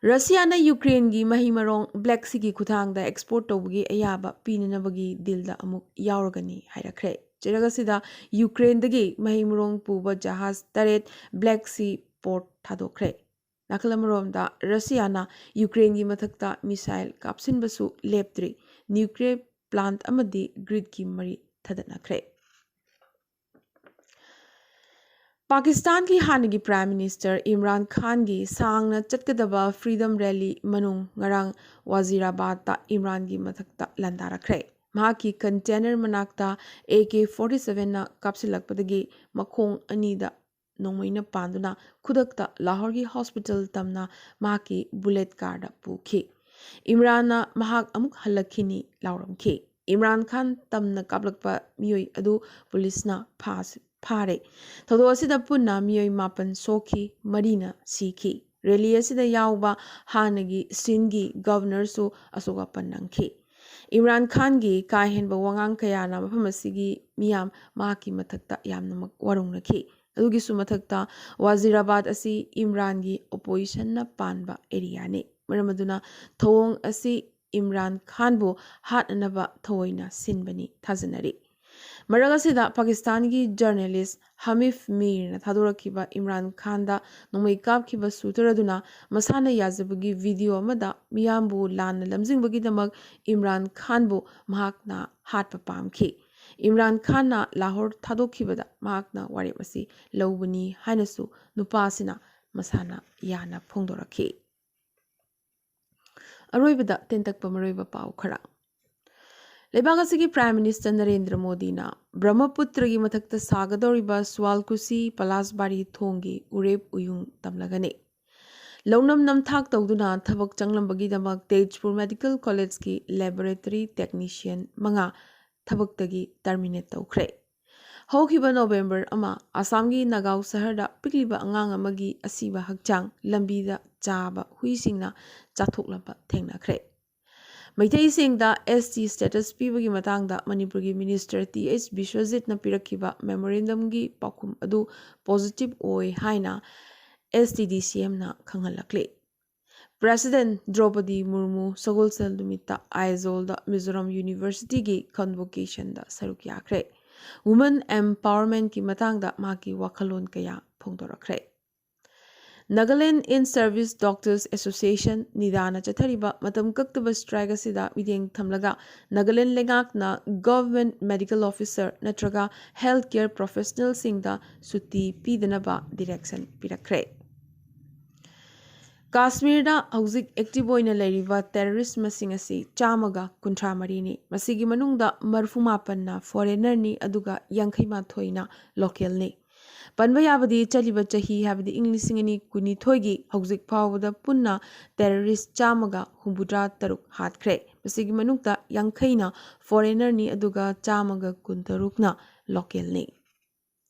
ꯔꯁꯤꯌꯥꯅ ꯌꯨꯀ꯭ꯔꯦꯟꯒꯤ ꯃꯍꯩ ꯃꯔꯣꯡ Black Seaꯒꯤ ꯈꯨꯠꯊꯥꯡꯗ export ꯇꯧꯕꯒꯤ ꯑꯌꯥꯕ ꯄꯤꯅꯅꯕꯒꯤ dealꯗ ꯑꯃꯨꯛ ꯌꯥꯎꯔꯒꯅꯤ ꯍꯥꯏꯔꯛꯈ꯭ꯔꯦ꯫ ꯆꯩꯔꯛ ꯑꯁꯤꯗ ꯌꯨꯀ꯭ꯔꯦꯟꯗꯒꯤ ꯃꯍꯩ ꯃꯔꯣꯡ ꯄꯨꯕ ꯖꯍꯥꯖ ꯇꯔꯦꯠ Black Sea port ꯊꯥꯗꯣꯛꯈ꯭ꯔꯦ꯫ ꯅꯥꯀꯜ ꯑꯃꯔꯣꯝꯗ ꯔꯁꯤꯌꯥꯅ ꯌꯨꯀ꯭ꯔꯦꯟꯒꯤ ꯃꯊꯛꯇ missile ꯀꯥꯞꯁꯤꯟꯕꯁꯨ ꯂꯦꯞꯇ꯭ꯔꯤ꯫ Nuclear ꯄ꯭ꯂꯥꯟꯠ ꯑꯃꯗꯤ ꯒ꯭ꯔꯤꯗꯀꯤ ꯃꯔꯤ ꯊꯗꯠꯅꯈ꯭ꯔꯦ꯫ ꯄꯥꯀꯤꯁꯇꯥꯟꯒꯤ ꯍꯥꯟꯅꯒꯤ ꯄ꯭ꯔꯥꯏꯝ ꯃꯤꯅꯤꯁꯇꯔ ꯏꯝꯔꯥꯟ ꯈꯥꯟꯒꯤ ꯁꯥꯡꯅ ꯆꯠꯀꯗꯕ ꯐ꯭ꯔꯤꯗꯝ ꯔꯦꯂꯤ ꯃꯅꯨꯡ ꯉꯔꯥꯡ ꯋꯥꯖꯤꯔꯥꯕꯥꯗꯇ ꯏꯝꯔꯥꯟꯒꯤ ꯃꯊꯛꯇ ꯂꯥꯟꯗꯥꯔꯛꯈ꯭ꯔꯦ꯫ ꯃꯍꯥꯛꯀꯤ ꯀꯟꯇꯦꯅꯔ ꯃꯅꯥꯛꯇ ꯑꯦ ꯀꯦ ꯐꯣꯔꯇꯤ ꯁꯚꯦꯟꯅ ꯀꯥꯞꯁꯤꯜꯂꯛꯄꯗꯒꯤ ꯃꯈꯣꯡ ꯑꯅꯤꯗ ꯅꯣꯡꯃꯩꯅ ꯄꯥꯟꯗꯨꯅ ꯈꯨꯗꯛꯇ ꯂꯥꯍꯣꯔꯒꯤ ꯍꯣꯁꯄꯤꯇꯥꯜ ꯇꯝꯅ ꯃꯍꯥꯛꯀꯤ ꯕꯨꯂꯦꯠ ꯀꯥꯔꯗ ꯄꯨꯈꯤ꯫ ꯏꯝꯔꯥꯟꯅ ꯃꯍꯥꯛ ꯑꯃꯨꯛ ꯍꯜꯂꯛꯈꯤꯅꯤ ꯂꯥꯎꯔꯝꯈꯤ꯫ ꯏꯝꯔꯥꯟ ꯈꯥꯟ ꯇꯝꯅ ꯀꯥꯞꯂꯛꯄ ꯃꯤꯑꯣꯏ ꯑꯗꯨ ꯄꯨꯂꯤꯁꯅ ꯐꯥꯁ-, ꯐꯥꯔꯦ꯫ ꯊꯧꯗꯣꯛ ꯑꯁꯤꯗ ꯄꯨꯟꯅ ꯃꯤꯑꯣꯏ ꯃꯥꯄꯟ ꯁꯣꯛꯈꯤ, ꯃꯔꯤꯅ ꯁꯤꯈꯤ꯫ ꯔꯦꯂꯤ ꯑꯁꯤꯗ ꯌꯥꯎꯕ ꯍꯥꯟꯅꯒꯤ ꯁꯤꯟꯒꯤ ꯒꯚꯔꯅꯔꯁꯨ ꯑꯁꯣꯛ ꯑꯄꯟ ꯅꯪꯈꯤ꯫ ꯏꯝꯔꯥꯟ ꯈꯥꯟꯒꯤ ꯀꯥ ꯍꯦꯟꯕ ꯋꯥꯉꯥꯡ ꯀꯌꯥꯅ ꯃꯐꯝ ꯑꯁꯤꯒꯤ ꯃꯤꯌꯥꯝ ꯃꯍꯥꯛꯀꯤ ꯃꯊꯛꯇ ꯌꯥꯝꯅꯃꯛ ꯋꯥꯔꯧꯅꯈꯤ꯫ ꯑꯗꯨꯒꯤꯁꯨ ꯃꯊꯛꯇ, ꯋꯥꯖꯤꯔꯥꯕꯥꯗ ꯑꯁꯤ ꯏꯝꯔꯥꯟꯒꯤ ꯑꯣꯄꯣꯖꯤꯁꯟꯅ ꯄꯥꯟꯕ ꯑꯦꯔꯤꯌꯥꯅꯤ꯫ ꯃꯔꯝ ꯑꯗꯨꯅ ꯊꯧꯑꯣꯡ ꯑꯁꯤ ꯏꯝꯔꯥꯟ ꯈꯥꯟꯕꯨ ꯍꯥꯠꯅꯅꯕ ꯊꯑꯣꯏꯅ ꯁꯤꯟꯕꯅꯤ ꯊꯥꯖꯅꯔꯤ꯫ ꯃꯔꯛ ꯑꯁꯤꯗ, ꯄꯥꯀꯤꯁꯇꯥꯟꯒꯤ ꯖꯔꯅꯦꯂꯤꯁ ꯍꯃꯤꯐ ꯃꯤꯔꯅ ꯊꯥꯗꯣꯔꯛꯈꯤꯕ ꯏꯝꯔꯥꯟ ꯈꯥꯟꯗ ꯅꯣꯡꯃꯩ ꯀꯥꯞꯈꯤꯕ ꯁꯨꯇꯔ ꯑꯗꯨꯅ ꯃꯁꯥꯅ ꯌꯥꯖꯕꯒꯤ ꯚꯤꯗꯤꯑꯣ ꯑꯃꯗ ꯃꯤꯌꯥꯝꯕꯨ ꯂꯥꯟꯅ ꯂꯝꯖꯤꯡꯕꯒꯤꯗꯃꯛ ꯏꯝꯔꯥꯟ ꯈꯥꯟꯕꯨ ꯃꯍꯥꯛꯅ ꯍꯥꯠꯄ ꯄꯥꯝꯈꯤ꯫ ꯏꯝꯔꯥꯟ ꯈꯥꯟꯅ ꯂꯥꯍꯣꯔ ꯊꯥꯗꯣꯛꯈꯤꯕꯗ ꯃꯍꯥꯛꯅ ꯋꯥꯔꯦꯞ ꯑꯁꯤ ꯂꯧꯕꯅꯤ ꯍꯥꯏꯅꯁꯨ ꯅꯨꯄꯥ ꯑꯁꯤꯅ ꯃꯁꯥꯅ ꯌꯥꯅ ꯐꯣꯡꯗꯣꯔꯛꯈꯤ꯫ ꯑꯔꯣꯏꯕꯗ ꯇꯦꯟꯇꯛꯄ ꯃꯔꯨꯑꯣꯏꯕ ꯄꯥꯎ ꯈꯔ꯫ ꯂꯩꯕꯥꯛ ꯑꯁꯤꯒꯤ ꯄ꯭ꯔꯥꯏꯝ ꯃꯤꯅꯤꯁꯇꯔ ꯅꯔꯦꯟꯗ꯭ꯔ ꯃꯣꯗꯤꯅ ꯕ꯭ꯔꯍ꯭ꯃꯄꯨꯇ꯭ꯔꯒꯤ ꯃꯊꯛꯇ ꯁꯥꯒꯗꯧꯔꯤꯕ ꯁꯨꯋꯥꯜꯀꯨꯁꯤ ꯄꯂꯥꯁꯕꯥꯔꯤ ꯊꯣꯡꯒꯤ ꯎꯔꯦꯞ ꯎꯌꯨꯡ ꯇꯝꯂꯒꯅꯤ꯫ ꯂꯧꯅꯝ ꯅꯝꯊꯥꯛ ꯇꯧꯗꯨꯅ ꯊꯕꯛ ꯆꯪꯂꯝꯕꯒꯤꯗꯃꯛ ꯇꯦꯖꯄꯨꯔ ꯃꯦꯗꯤꯀꯦꯜ ꯀꯣꯂꯦꯖꯀꯤ ꯂꯦꯕꯣꯔꯦꯇꯔꯤ ꯇꯦꯛꯅꯤꯁꯤꯌꯟ ꯃꯉꯥ ꯊꯕꯛꯇꯒꯤ ꯇꯔꯃꯤꯅꯦꯠ ꯇꯧꯈ꯭ꯔꯦ꯫ ꯍꯧꯈꯤꯕ ꯅꯣꯕꯦꯝꯕꯔ ꯑꯃ ꯑꯁꯥꯝꯒꯤ ꯅꯥꯒꯥꯎ ꯁꯍꯔꯗ ꯄꯤꯛꯂꯤꯕ ꯑꯉꯥꯡ ꯑꯃꯒꯤ ꯑꯁꯤꯕ ꯍꯛꯆꯥꯡ ꯂꯝꯕꯤꯗ ꯆꯥꯕ ꯍꯨꯏꯁꯤꯡꯅ ꯆꯥꯊꯣꯛꯂꯝꯕ ꯊꯦꯡꯅꯈ꯭ꯔꯦ꯫ ꯃꯩꯇꯩꯁꯤꯡꯗ ꯑꯦꯁ ꯇꯤ ꯁ꯭ꯇꯦꯇꯁ ꯄꯤꯕꯒꯤ ꯃꯇꯥꯡꯗ ꯃꯅꯤꯄꯨꯔꯒꯤ ꯃꯤꯅꯤꯁꯇꯔ ꯇꯤ ꯑꯩꯆ ꯕꯤꯁ꯭ꯋꯖꯤꯠꯅ ꯄꯤꯔꯛꯈꯤꯕ ꯃꯦꯃꯣꯔꯦꯟꯗꯝꯒꯤ ꯄꯥꯎꯈꯨꯝ ꯑꯗꯨ ꯄꯣꯖꯤꯇꯤꯚ ꯑꯣꯏ ꯍꯥꯏꯅ ꯑꯦꯁ ꯇꯤ ꯗꯤ ꯁꯤ ꯑꯦꯝꯅ ꯈꯪꯍꯜꯂꯛꯂꯤ꯫ ꯄ꯭ꯔꯦꯁꯤꯗꯦꯟꯠ ꯗ꯭ꯔꯧꯄꯗꯤ ꯃꯨꯔꯃꯨ ꯁꯒꯣꯜꯁꯦꯜ ꯅꯨꯃꯤꯠꯇ ꯑꯥꯏꯖꯣꯜꯗ ꯃꯤꯖꯣꯔꯥꯝ ꯌꯨꯅꯤꯚꯔꯁꯤꯇꯤꯒꯤ ꯀꯟꯚꯣꯀꯦꯁꯟꯗ ꯁꯔꯨꯛ ꯌꯥꯈ꯭ꯔꯦ꯫ ꯋꯨꯃꯦꯟ ꯑꯦꯝꯄꯥꯋꯔꯃꯦꯟꯠꯀꯤ ꯃꯇꯥꯡꯗ ꯃꯍꯥꯛꯀꯤ ꯋꯥꯈꯜꯂꯣꯟ ꯀꯌꯥ ꯐꯣꯡꯗꯣꯔꯛꯈ꯭ꯔꯦ꯫ Nagaland In Service Doctors Association, ꯅꯤꯗꯥꯅ ꯆꯠꯊꯔꯤꯕ ꯃꯇꯝ ꯀꯛꯇꯕ ꯁ꯭ꯇ꯭ꯔꯥꯏꯛ ꯑꯁꯤꯗ ꯃꯤꯠꯌꯦꯡ ꯊꯝꯂꯒ ꯅꯥꯒꯥꯂꯦꯟ ꯂꯩꯉꯥꯛꯅ ꯒꯚꯔꯟꯃꯦꯟꯠ ꯃꯦꯗꯤꯀꯦꯜ ꯑꯣꯐꯤꯁꯔ ꯅꯠꯇ꯭ꯔꯒ ꯍꯦꯜꯊ ꯀꯦꯌꯔ ꯄ꯭ꯔꯣꯐꯦꯁꯅꯦꯜꯁꯤꯡꯗ ꯁꯨꯇꯤ ꯄꯤꯗꯅꯕ ꯗꯤꯔꯦꯛꯁꯟ ꯄꯤꯔꯛꯈ꯭ꯔꯦ꯫ ꯀꯥꯁꯃꯤꯔꯗ ꯍꯧꯖꯤꯛ ꯑꯦꯛꯇꯤꯚ ꯑꯣꯏꯅ ꯂꯩꯔꯤꯕ ꯇꯦꯔꯣꯔꯤꯁ꯭ꯠ ꯃꯁꯤꯡ ꯑꯁꯤ ꯆꯥꯝꯃꯒ ꯀꯨꯟꯊ꯭ꯔꯥ ꯃꯔꯤꯅꯤ꯫ ꯃꯁꯤꯒꯤ ꯃꯅꯨꯡꯗ ꯃꯔꯤꯐꯨ ꯃꯥꯄꯟꯅ ꯐꯣꯔꯦꯅꯔꯅꯤ, ꯑꯗꯨꯒ ꯌꯥꯡꯈꯩ ꯃꯥꯊꯣꯏꯅ ꯂꯣꯀꯦꯜꯅꯤ꯫ ꯄꯟꯕ ꯌꯥꯕꯗꯤ, ꯆꯠꯂꯤꯕ ꯆꯍꯤ, ꯍꯥꯏꯕꯗꯤ ꯏꯪ ꯂꯤꯁꯤꯡ ꯑꯅꯤ ꯀꯨꯟꯅꯤꯊꯣꯏꯒꯤ ꯍꯧꯖꯤꯛ ꯐꯥꯎꯕꯗ ꯄꯨꯟꯅ ꯇꯦꯔꯣꯔꯤꯁ꯭ꯠ ꯆꯥꯝꯃꯒ ꯍꯨꯝꯐꯨꯇꯔꯥ ꯇꯔꯨꯛ ꯍꯥꯠꯈ꯭ꯔꯦ꯫ ꯃꯁꯤꯒꯤ ꯃꯅꯨꯡꯗ ꯌꯥꯡꯈꯩꯅ ꯐꯣꯔꯦꯅꯔꯅꯤ, ꯑꯗꯨꯒ ꯆꯥꯝꯃꯒ ꯀꯨꯟꯇꯔꯨꯛꯅ ꯂꯣꯀꯦꯜꯅꯤ꯫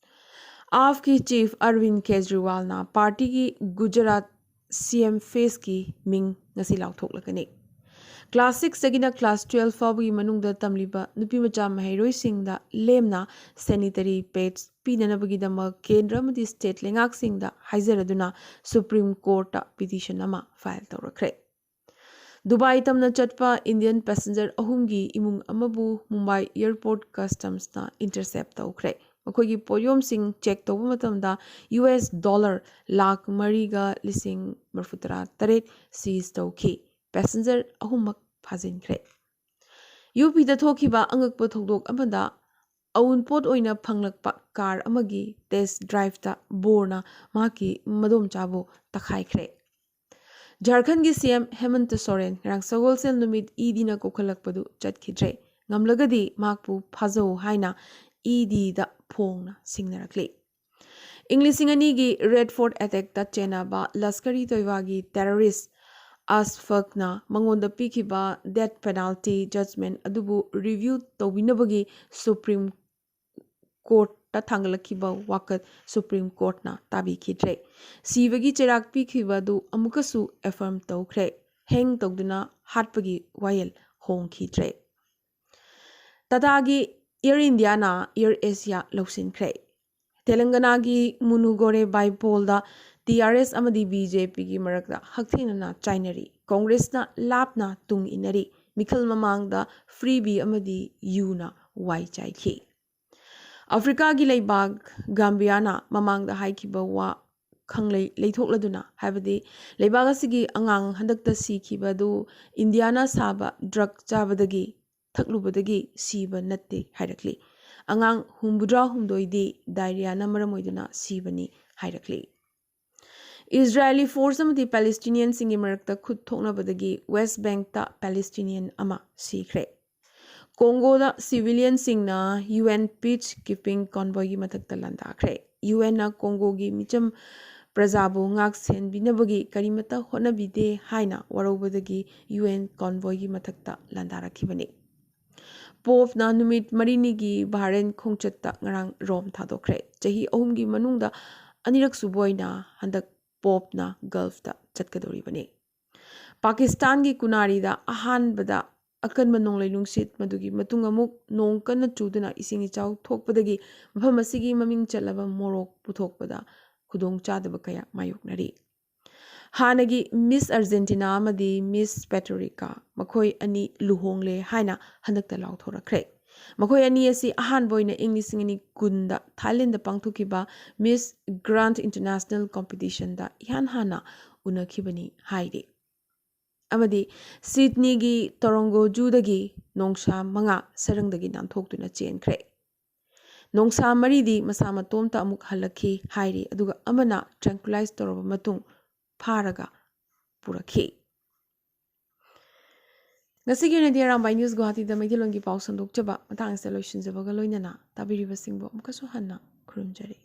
ꯑꯥꯞꯀꯤ ꯆꯤꯐ ꯑꯔꯕꯤꯟ ꯀꯦꯖ꯭ꯔꯤꯋꯥꯜꯅ ꯄꯥꯔꯇꯤꯒꯤ ꯒꯨꯖꯔꯥꯠ ꯁꯤ ꯑꯦꯝ ꯐꯦꯁꯀꯤ ꯃꯤꯡ ꯉꯁꯤ ꯂꯥꯎꯊꯣꯛꯂꯒꯅꯤ꯫ ꯀ꯭ꯂꯥꯁ ꯁꯤꯛꯁꯇꯒꯤꯅ ꯀ꯭ꯂꯥꯁ ꯇꯨꯌꯦꯜꯐ ꯐꯥꯎꯕꯒꯤ ꯃꯅꯨꯡꯗ ꯇꯝꯂꯤꯕ ꯅꯨꯄꯤꯃꯆꯥ ꯃꯍꯩꯔꯣꯏꯁꯤꯡꯗ ꯂꯦꯝꯅ ꯁꯦꯅꯤꯇꯔꯤ ꯄꯦꯗꯁ ꯄꯤꯅꯅꯕꯒꯤꯗꯃꯛ ꯀꯦꯟꯗ꯭ꯔ ꯑꯃꯗꯤ ꯁ꯭ꯇꯦꯠ ꯂꯩꯉꯥꯛꯁꯤꯡꯗ ꯍꯥꯏꯖꯔꯗꯨꯅ ꯁꯨꯄ꯭ꯔꯤꯝ ꯀꯣꯔꯠꯇ ꯄꯤꯇꯤꯁꯟ ꯑꯃ ꯐꯥꯏꯜ ꯇꯧꯔꯛꯈ꯭ꯔꯦ꯫ ꯗꯨꯕꯥꯏ ꯇꯝꯅ ꯆꯠꯄ ꯏꯟꯗꯤꯌꯟ ꯄꯦꯁꯦꯟꯖꯔ ꯑꯍꯨꯝꯒꯤ ꯏꯃꯨꯡ ꯑꯃꯕꯨ ꯃꯨꯝꯕꯥꯏ ꯑꯦꯌꯔꯄꯣꯔꯠ ꯀꯁꯇꯝꯁꯅ ꯏꯟꯇꯔꯁꯦꯞ ꯇꯧꯈ꯭ꯔꯦ꯫ ꯃꯈꯣꯏꯒꯤ ꯄꯣꯠꯌꯣꯝꯁꯤꯡ ꯆꯦꯛ ꯇꯧꯕ ꯃꯇꯝꯗ ꯌꯨ ꯑꯦꯁ ꯗꯣꯂꯔ ꯂꯥꯈ ꯃꯔꯤꯒ ꯂꯤꯁꯤꯡ ꯃꯔꯤꯐꯨꯇꯔꯥ ꯇꯔꯦꯠ ꯁꯤꯖ ꯇꯧꯈꯤ꯫ ꯄꯦꯁꯦꯟꯖꯔ ꯑꯍꯨꯝꯃꯛ ꯐꯥꯖꯤꯟꯈ꯭ꯔꯦ꯫ ꯌꯨ ꯄꯤꯗ ꯊꯣꯛꯈꯤꯕ ꯑꯉꯛꯄ ꯊꯧꯗꯣꯛ ꯑꯃꯗ ꯑꯎꯟꯄꯣꯠ ꯑꯣꯏꯅ ꯐꯪꯂꯛꯄ ꯀꯥꯔ ꯑꯃꯒꯤ ꯇꯦꯁ ꯗ꯭ꯔꯥꯏꯚꯇ ꯕꯣꯔꯅ ꯃꯍꯥꯛꯀꯤ ꯃꯗꯣꯝꯆꯥꯕꯨ ꯇꯛꯈꯥꯏꯈ꯭ꯔꯦ꯫ ꯖꯥꯔꯈꯟꯒꯤ ꯁꯤ ꯑꯦꯝ ꯍꯦꯃꯟꯇ ꯁꯣꯔꯦꯟ ꯉꯔꯥꯡ ꯁꯒꯣꯜꯁꯦꯜ ꯅꯨꯃꯤꯠ ꯏ ꯗꯤꯅ ꯀꯧꯈꯠꯂꯛꯄꯗꯨ ꯆꯠꯈꯤꯗ꯭ꯔꯦ꯫ ꯉꯝꯂꯒꯗꯤ ꯃꯍꯥꯛꯄꯨ ꯐꯥꯖꯧ ꯍꯥꯏꯅ ꯏ ꯗꯤꯗ ꯐꯣꯡꯅ ꯁꯤꯡꯅꯔꯛꯂꯤ꯫ ꯏꯪ ꯂꯤꯁꯤꯡ ꯑꯅꯤꯒꯤ ꯔꯦꯗ ꯐꯣꯔꯠ ꯑꯦꯇꯦꯛꯇ ꯆꯦꯟꯅꯕ ꯂꯁꯀꯔꯤ ꯇꯣꯏꯕꯥꯒꯤ ꯇꯦꯔꯣꯔꯤꯁ꯭ꯠ ꯑꯁꯐꯛꯅ ꯃꯉꯣꯟꯗ ꯄꯤꯈꯤꯕ ꯗꯦꯊ ꯄꯦꯅꯥꯜꯇꯤ ꯖꯖꯃꯦꯟꯠ ꯑꯗꯨꯕꯨ ꯔꯤꯚ꯭ꯌꯨ ꯇꯧꯕꯤꯅꯕꯒꯤ ꯁꯨꯄ꯭ꯔꯤꯝ ꯀꯣꯔꯠꯇ ꯊꯥꯡꯒꯠꯂꯛꯈꯤꯕ ꯋꯥꯀꯠ ꯁꯨꯄ꯭ꯔꯤꯝ ꯀꯣꯔꯠꯅ ꯇꯥꯕꯤꯈꯤꯗ꯭ꯔꯦ꯫ ꯁꯤꯕꯒꯤ ꯆꯩꯔꯥꯛ ꯄꯤꯈꯤꯕ ꯑꯗꯨ ꯑꯃꯨꯛꯀꯁꯨ ꯑꯦꯐꯔꯝ ꯇꯧꯈ꯭ꯔꯦ꯫ ꯍꯦꯡ ꯇꯧꯗꯨꯅ ꯍꯥꯠꯄꯒꯤ ꯋꯥꯌꯦꯜ ꯍꯣꯡꯈꯤꯗ꯭ꯔꯦ꯫ ꯇꯥꯇꯥꯒꯤ ꯑꯦꯌꯔ ꯏꯟꯗꯤꯌꯥꯅ ꯑꯦꯌꯔ ꯑꯦꯁꯤꯌꯥ ꯂꯧꯁꯤꯟꯈ꯭ꯔꯦ꯫ ꯇꯦꯂꯪꯒꯅꯥꯒꯤ ꯃꯨꯅꯨꯒꯣꯔꯦ ꯕꯥꯏꯄꯣꯜꯗ ꯇꯤ ꯑꯥꯔ ꯑꯦꯁ ꯑꯃꯗꯤ ꯕꯤ ꯖꯦ ꯄꯤꯒꯤ ꯃꯔꯛꯇ ꯍꯛꯊꯦꯡꯅꯅ ꯆꯥꯏꯅꯔꯤ꯫ ꯀꯣꯡꯒ꯭ꯔꯦꯁꯅ ꯂꯥꯞꯅ ꯇꯨꯡ ꯏꯟꯅꯔꯤ꯫ ꯃꯤꯈꯜ ꯃꯃꯥꯡꯗ ꯐ꯭ꯔꯤꯕꯤ ꯑꯃꯗꯤ ꯌꯨꯅ ꯋꯥꯏ ꯆꯥꯏꯈꯤ꯫ ꯑꯐ꯭ꯔꯤꯀꯥꯒꯤ ꯂꯩꯕꯥꯛ ꯒꯥꯝꯕꯤꯌꯥꯅ ꯃꯃꯥꯡꯗ ꯍꯥꯏꯈꯤꯕ ꯋꯥ ꯈꯪꯂꯩ ꯂꯩꯊꯣꯛꯂꯗꯨꯅ, ꯍꯥꯏꯕꯗꯤ ꯂꯩꯕꯥꯛ ꯑꯁꯤꯒꯤ ꯑꯉꯥꯡ ꯍꯟꯗꯛꯇ ꯁꯤꯈꯤꯕ ꯑꯗꯨ ꯏꯟꯗꯤꯌꯥꯅ ꯁꯥꯕ ꯗ꯭ꯔꯒ ꯆꯥꯕꯗꯒꯤ, ꯊꯛꯂꯨꯕꯗꯒꯤ ꯁꯤꯕ ꯅꯠꯇꯦ ꯍꯥꯏꯔꯛꯂꯤ꯫ ꯑꯉꯥꯡ ꯍꯨꯝꯐꯨꯇꯔꯥ ꯍꯨꯝꯗꯣꯏꯗꯤ ꯗꯥꯏꯔꯤꯌꯥꯅ ꯃꯔꯝ ꯑꯣꯏꯗꯨꯅ ꯁꯤꯕꯅꯤ ꯍꯥꯏꯔꯛꯂꯤ꯫ ꯏꯖꯔꯥꯌꯦꯂꯤ ꯐꯣꯔꯁ ꯑꯃꯗꯤ ꯄꯦꯂꯦꯁꯇꯤꯅꯤꯌꯟꯁꯤꯡꯒꯤ ꯃꯔꯛꯇ ꯈꯨꯠ ꯊꯣꯛꯅꯕꯗꯒꯤ ꯋꯦꯁ ꯕꯦꯡꯛꯇ ꯄꯦꯂꯦꯁꯇꯤꯅꯤꯌꯟ ꯑꯃ ꯁꯤꯈ꯭ꯔꯦ꯫ ꯀꯣꯡꯒꯣꯗ ꯁꯤꯚꯤꯂꯤꯌꯟꯁꯤꯡꯅ ꯌꯨ ꯑꯦꯟ ꯄꯤꯁ ꯀꯤꯄꯤꯡ ꯀꯣꯟꯚꯣꯏꯒꯤ ꯃꯊꯛꯇ ꯂꯥꯟꯗꯥꯈ꯭ꯔꯦ꯫ ꯌꯨ ꯑꯦꯟꯅ ꯀꯣꯡꯒꯣꯒꯤ ꯃꯤꯆꯝ ꯄ꯭ꯔꯖꯥꯕꯨ ꯉꯥꯛ ꯁꯦꯟꯕꯤꯅꯕꯒꯤ ꯀꯔꯤꯃꯠꯇ ꯍꯣꯠꯅꯕꯤꯗꯦ ꯍꯥꯏꯅ ꯋꯥꯔꯧꯕꯗꯒꯤ ꯌꯨ ꯑꯦꯟ ꯀꯣꯟꯚꯣꯏꯒꯤ ꯃꯊꯛꯇ ꯂꯥꯟꯗꯥꯔꯛꯈꯤꯕꯅꯤ꯫ ꯄꯣꯞꯅ ꯅꯨꯃꯤꯠ ꯃꯔꯤꯅꯤꯒꯤ ꯕꯍꯔꯦꯟ ꯈꯣꯡꯆꯠꯇ ꯉꯔꯥꯡ ꯔꯣꯝ ꯊꯥꯗꯣꯛꯈ꯭ꯔꯦ꯫ ꯆꯍꯤ ꯑꯍꯨꯝꯒꯤ ꯃꯅꯨꯡꯗ ꯑꯅꯤꯔꯛ ꯁꯨꯕ ꯑꯣꯏꯅ ꯍꯟꯗꯛ ꯄꯣꯞꯅ ꯒꯜꯐꯇ ꯆꯠꯀꯗꯧꯔꯤꯕꯅꯤ꯫ ꯄꯥꯀꯤꯁꯇꯥꯟꯒꯤ ꯀꯨꯅꯥꯔꯤꯗ ꯑꯍꯥꯟꯕꯗ ꯑꯀꯟꯕ ꯅꯣꯡꯂꯩ ꯅꯨꯡꯁꯤꯠ, ꯃꯗꯨꯒꯤ ꯃꯇꯨꯡ ꯑꯃꯨꯛ ꯅꯣꯡ ꯀꯟꯅ ꯆꯨꯗꯨꯅ ꯏꯁꯤꯡ ꯏꯆꯥꯎ ꯊꯣꯛꯄꯗꯒꯤ ꯃꯐꯝ ꯑꯁꯤꯒꯤ ꯃꯃꯤꯡ ꯆꯠꯂꯕ ꯃꯣꯔꯣꯛ ꯄꯨꯊꯣꯛꯄꯗ ꯈꯨꯗꯣꯡꯆꯥꯗꯕ ꯀꯌꯥ ꯃꯥꯌꯣꯛꯅꯔꯤ꯫ ꯍꯥꯟꯅꯒꯤ ꯃꯤꯁ ꯑꯔꯖꯦꯟꯇꯤꯅꯥ ꯑꯃꯗꯤ ꯃꯤꯁ ꯄꯦꯇꯣꯔꯤꯀꯥ, ꯃꯈꯣꯏ ꯑꯅꯤ ꯂꯨꯍꯣꯡꯂꯦ ꯍꯥꯏꯅ ꯍꯟꯗꯛꯇ ꯂꯥꯎꯊꯣꯔꯛꯈ꯭ꯔꯦ꯫ ꯃꯈꯣꯏ ꯑꯅꯤ ꯑꯁꯤ ꯑꯍꯥꯟꯕ ꯑꯣꯏꯅ ꯏꯪ ꯂꯤꯁꯤꯡ ꯑꯅꯤ ꯀꯨꯟꯗ ꯊꯥꯏꯂꯦꯟꯗ ꯄꯥꯡꯊꯣꯛꯈꯤꯕ ꯃꯤꯁ ꯒ꯭ꯔꯥꯟꯗ ꯏꯟꯇꯔꯅꯦꯁꯅꯦꯜ ꯀꯣꯝꯄꯤꯇꯤꯁꯟꯗ ꯏꯍꯥꯟ ꯍꯥꯟꯅ ꯎꯅꯈꯤꯕꯅꯤ ꯍꯥꯏꯔꯤ꯫ ꯑꯃꯗꯤ ꯁꯤꯗꯅꯤꯒꯤ ꯇꯣꯔꯣꯡꯒꯣ ꯖꯨꯗꯒꯤ ꯅꯣꯡꯁꯥ ꯃꯉꯥ ꯁꯔꯪꯗꯒꯤ ꯅꯥꯟꯊꯣꯛꯇꯨꯅ ꯆꯦꯟꯈ꯭ꯔꯦ꯫ ꯅꯣꯡꯁꯥ ꯃꯔꯤꯗꯤ ꯃꯁꯥ ꯃꯇꯣꯝꯇ ꯑꯃꯨꯛ ꯍꯜꯂꯛꯈꯤ ꯍꯥꯏꯔꯤ, ꯑꯗꯨꯒ ꯑꯃꯅ ꯇ꯭ꯔꯦꯡꯀꯨꯂꯥꯏꯁ ꯇꯧꯔꯕ ꯃꯇꯨꯡ ꯐꯥꯔꯒ ꯄꯨꯔꯛꯈꯤ꯫ ꯉꯁꯤꯒꯤ ꯑꯣꯏꯅꯗꯤ ꯑꯔꯥꯝꯕꯥꯏ ꯅ꯭ꯌꯨꯁ ꯒꯨꯋꯥꯍꯥꯇꯤꯗ ꯃꯩꯇꯩꯂꯣꯟꯒꯤ ꯄꯥꯎ ꯁꯟꯗꯣꯛꯆꯕ ꯃꯇꯥꯡ ꯑꯁꯤꯗ ꯂꯣꯏꯁꯤꯟꯖꯕꯒ ꯂꯣꯏꯅꯅ ꯇꯥꯕꯤꯔꯤꯕꯁꯤꯡꯕꯨ ꯑꯃꯨꯛꯀꯁꯨ ꯍꯟꯅ ꯈꯨꯔꯨꯝꯖꯔꯤ꯫